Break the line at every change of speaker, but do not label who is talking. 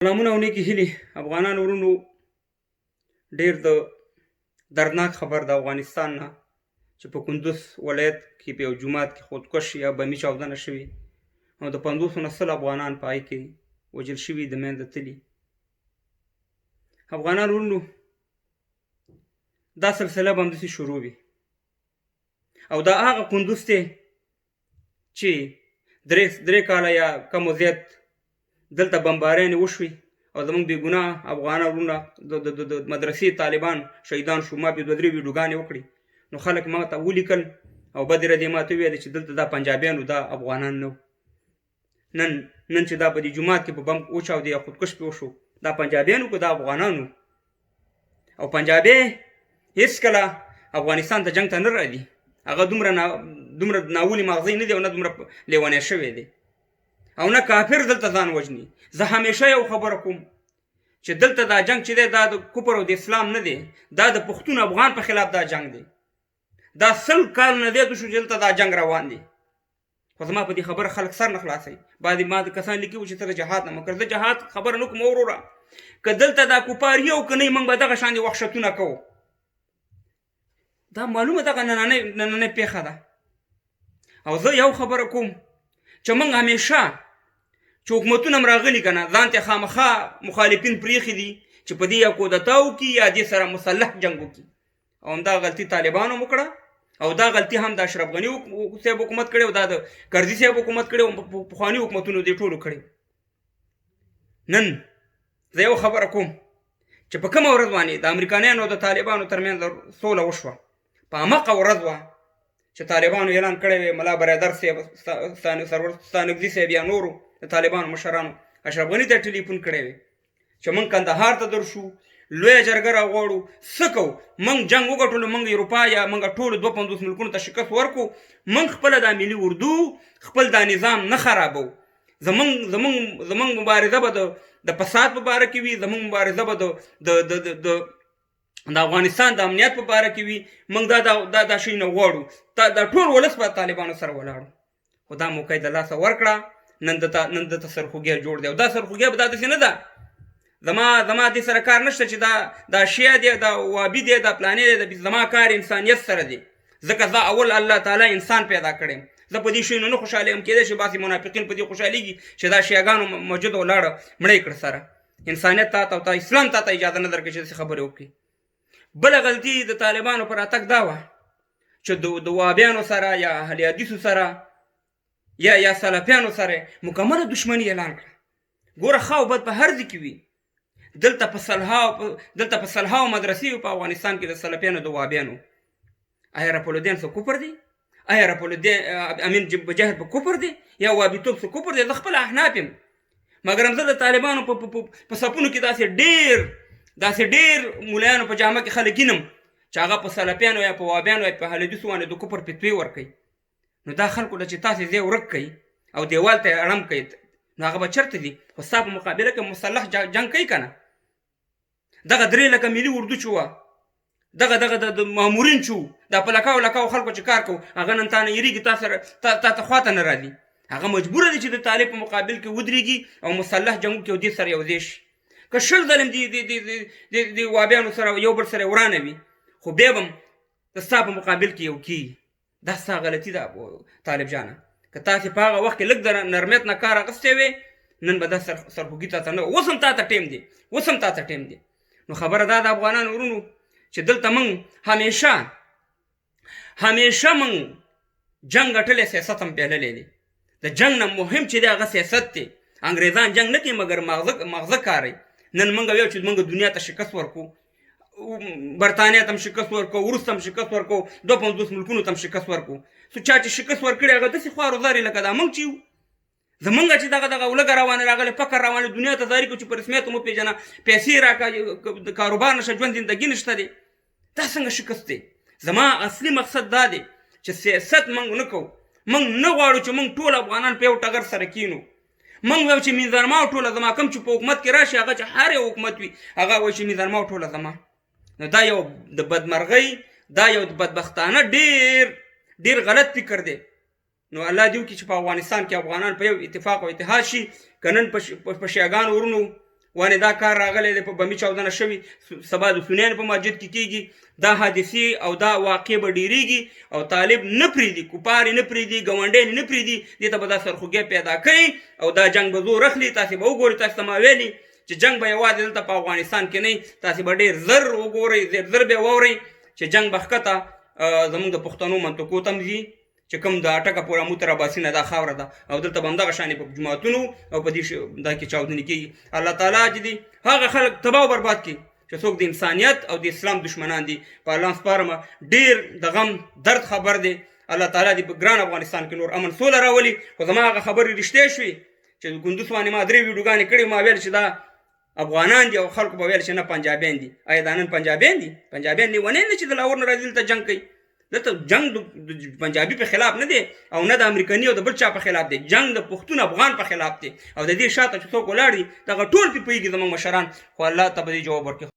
سلامونه او نیکې هیلې افغانانو ورونو. ډیر د دردناک خبر د افغانستان نه چې په کندوز ولایت کې په یو جومات کې خودکش یا بمي چاودنه شوې او د 50 نه 100 افغانان په هغې کې وژل شوي، د منځه تللي. افغانان ورونو، دا سلسله به همداسې شروع وي او دا هغه کندوز دی چې درې کاله یا کم و زیات دلته بمباریانې وشوې او زمونږ بې ګناه افغانان وروڼه د مدرسې طالبان شهیدان شو. ما پې دوه درې ویډیوګانې وکړې، نو خلک ما ته ولیکل او بدې ردې ما ته وویلې چې دلته دا پنجابیان وو، دا افغانان نه وو. نن چې دا په دې جومات کې په بم وچاودې یا خودکش پې وشو، دا پنجابیان وو که دا افغانان وو؟ او پنجابی هېڅکله افغانستان ته جنګ ته نه راځي، هغه دومره ناولي ماغزی نه دی او نه دومره لیونی شوی دی او نه کافر دلته ځان وژني. زه همیشه یو خبره کوم چې دلته دا جنګ چې دی دا د کفر او د اسلام نه دی، دا د پښتون افغان په خلاف دا جنګ دی. دا 100 کال نه زیات شو چې دلته دا جنګ روان دی، خو زما په دې خبره خلک سر نه خلاصوي. بعضې ما د کسان لیکي چې ته د جهاد نه مکر، زه جهاد خبره نه کوم وروره. که دلته دا کفار یو که نه، موږ به دغه شان وحشتونه کوو. دا معلومه دغه نننۍ پېښه ده. او زه یو خبره کوم چې موږ همیشه چې حکومتونه هم راغلي که نه، ځان ته خامخا مخالفین پرېښي دي چې په دې یا کودتا وکړي یا دې سره مسلح جنګ وکړي. او همدا غلطي طالبانو هم وکړه او دا غلطي هم د اشرف غني صاحب حکومت کړې او دا د کرزي صاحب حکومت کړې او پخواني حکومتونو دې ټولو کړې. نن زه یو خبره کوم چې په کومه ورځ باندې د امریکایانو او د طالبانو ترمنځ سوله وشوه، په هماغه ورځ وه چې طالبانو اعلان کړی وی، ملا برادر صاحب، سرور ستانکزي صاحب یا نورو د طالبانو مشرانو اشرف غني ته ټلیفون کړی وی چې موږ کندهار ته درشو، لویه جرګه راغواړو، څه کوو، موږ جنګ وګټلو، موږ اروپا یا موږ ټولو 52 ملکونو ته شکست ورکو، موږ خپله دا ملي اردو خپل دا نظام نه خرابوو. زمونږ مبارزه به د فساد په باره کې وي، زمونږ مبارزه به د د د د د افغانستان د امنیت په باره کې وي. موږ دا دا دا شی نه غواړو، دا ټول ولس به طالبانو سره ولاړو. خو دا موقع یې د لاسه ورکړه. نن دته سرخوږی جوړ دی او دا سرخوږی به دا داسې نه ده، زما دې سره کار نشته چې دا شیعه دی، دا وابي دی، دا پلانی دی، زما کار انسانیت سره دی. ځکه زه اول الله تعالی انسان پیدا کړی، زه په دې شیانو نه خوشحالېږم. کېدای شي بعضې منافقین په دې خوشحالېږي چې دا شیعهګانو مسجد ولاړه مړه یې کړه سره. انسانیت تا ته او تا اسلام تا ته اجازه نه درکوي چې داسې خبرې وکړي. بله غلطي د طالبانو پر راتګ دا وه چې د وابیانو سره یا اهل حدیثو سره یا سلفیانو سره مکمله دښمني اعلان کړه. ګوره ښه او بد په هر ځای کې وي، دلته په سلهاو مدرسې په افغانستان کې د سلفیانو د وابیانو. آیا رفع الدین څه کفر دی؟ آیا رفع الدین امین مجاهد په کفر دی یا وابیتوب څه کفر دی؟ زه خپله احناف یم، مګر زه د طالبانو په صفونو کې داسې ډېر ملایانو په جامه کې خلک وینم چې هغه په سلفیانو یا په وابیانو یا په اهل حدیثو باندې د کفر فتوې ورکوي. نو دا خلکو له چې تاسې ځای ورک کوي او دیوال ته یې اړم کوي، نو هغه به چېرته ځي؟ خو ستا په مقابله کې مسلح جنګ کوي که نه؟ دغه 3 لکه ملي اردو چې وه، دغه دغه د مامورین چې وو، دا په لکاو لکاو خلکو چې کار کوو، هغه نن تا نه یېرېږي، تا سره تا ته خوا ته نه راځي. هغه مجبوره دی چې د طالب په مقابل کې ودرېږي او مسلح جنګ وکړي او دې سره یو ځای شي. که 20 ځل هم دې وابیانو سره یو بل سره ورانه وي، خو بیا به هم د ستا په مقابل کې یو کېږي. دا ستا غلطي ده طالب جانه. که تاسې په هغه وخت کې لږ د نرمیت نه کار اخیستی وی، نن به دا سرخوږي تا ته نه، اوس هم تا ته ټیم دی، اوس هم تا ته ټیم دی. نو خبره دا ده افغانانو ورونو چې دلته موږ همیشه موږ جنګ ګټلی، سیاست هم بایللی دی. د جنګ نه مهم چې دی هغه سیاست دی. انګریزان جنګ نه کوي مګر ماغزه کاروي. نن موږ وایو چې موږ دنیا ته شکست ورکو، برتانیا ته هم شکست ورکو، روس ته هم شکست ورکو، 52 ملکونو ته هم شکست ورکو. څو چا چې شکست ورکړی هغه داسې خوار و زاري لکه دا موږ چې یو. زمونږ چې دغه دغه ولږه روانه راغلې، فقر روانه، دنیا ته زاري کړو چې په رسمیت مو پېژنه، پیسې راکړه، کاروبار نشته، ژوند زندګي نشته دی. دا څنګه شکست دی؟ زما اصلي مقصد دا دی چې سیاست موږ نه کوو. موږ نه غواړو چې موږ ټول افغانان په یو ټغر سره کینو. موږ وایو چې میزرماو ټوله زما، کوم چې په حکومت کې راشي هغه چې هر یو حکومت وي هغه وایي چې میزرماو ټوله زما. نو دا یو د بدمرغۍ، دا یو د بدبختانه ډېر ډېر غلط فکر دی. نو الله دې وکړي چې په افغانستان کې افغانان په یو اتفاق او اتحاد شي. که نن په شیعهګانو ورونو وانه دا کار راغلی دی، په بمي چاودنه شوې، سبا د سنیانو په مسجد کې کېږي. دا حادثې او دا واقع به ډېرېږي او طالب نه پرېږدي، کفار یې نه پرېږدي، ګاونډیان یې نه پرېږدي، دې ته به دا سرخوږی پیدا کوي او دا جنګ به زور اخلي. تاسې به وګورئ، تاسې ته ما ویلي چې جنګ به یوازې دلته په افغانستان کې نه، تاسې به ډېر زر وګورئ، ډېر زر به واورئ چې جنګ به ښکته زموږ د پښتنو منطقو ته هم ځي، چې کوم د اټکه پورې امو تر اباسینه دا خاوره ده، او دلته به همدغه شانې په جوماتونو او په دې دا کې چاودنې کېږي. الله تعالی چې دي هغه خلک تباه او برباد کړي چې څوک د انسانیت او د اسلام دشمنان دي. په الله سپارم، ډېر د غم درد خبر دی. الله تعالی دې په ګران افغانستان کې نور امن سوله راولي. خو زما هغه خبرې رښتیا شوې چې کندوز باندې ما درې ویډیوګانې کړې، ما ویل چې دا افغانان دي او خلکو به ویل چې نه پنجابیان دي. آیا دا نن پنجابیان دي؟ پنجابیان لیونیان دي چې د لاهور نه راځي دلته جنګ کوي. دلته جنګ د پنجابي په خلاف نه دی او نه د امریکني او د بل چا په خلاف دی، جنګ د پښتون افغان په خلاف دی. او د دې شاته چې څوک ولاړ دي دغه ټول پې پوهېږي زموږ مشران، خو الله ته به دې جواب ورکړي.